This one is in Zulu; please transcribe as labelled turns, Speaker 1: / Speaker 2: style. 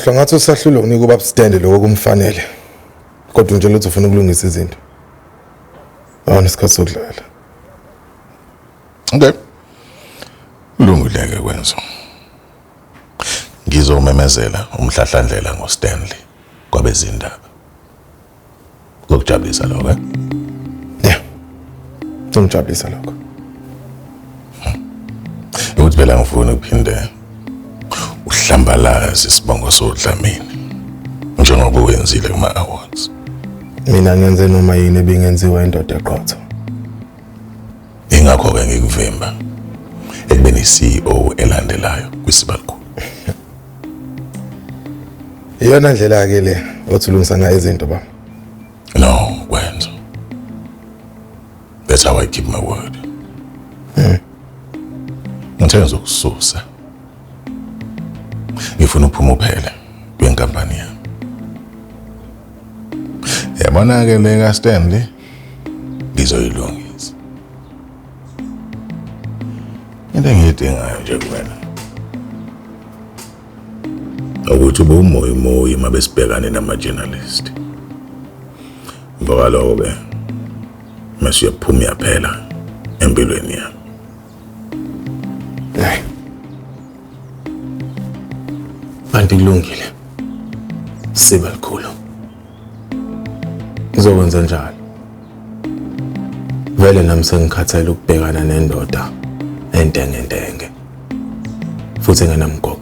Speaker 1: Khohlwa ngathi usahlulwe ukunika ubaba Stanley lokho kumfanele. Kodwa nje lutho ufuna ukulungisa izinto. Awona isikhathi sokudlala.
Speaker 2: Okay. Kulungile-ke kwenzo. Ngizomemezela umhlahlandlela ngoStanley kwabezindaba. Kuzokujabulisa lokho, eh?
Speaker 1: Yeah. Kuzongijabulisa lokho.
Speaker 2: Ukuthi phela ngifuna ukuphinde uhlambalaze isibongo soDlamini njengoba wenzile kuma awards.
Speaker 1: Mina ngenze noma yini ebingenziwa indoda eqotho.
Speaker 2: Ingakho ke ngikuvimba ekubeni CEO elandelayo kwisibalukhulu.
Speaker 1: Iyona ndlela ke le othi ulungisa ngayo izinto baba.
Speaker 2: No, kwenza. That's how I keep my word. Ngithe ngizokususa. Ngifuna uphuma uphele kwinkampani yami. Yabona ke le ka Stanley ngizoyilungisa. Into engiyidingayo nje kuwena ukuthi ube umoyimoyi uma besibhekane nama-journalist. Emva kwaloko-ke mase uyaphuma uyaphela empilweni yami.
Speaker 1: Hayi. Kanti kulungile. Siba likhulu. Ngizokwenza njalo. Vele nami sengikhathele ukubhekana nendoda entengentenge. Futhi engenamgoqo.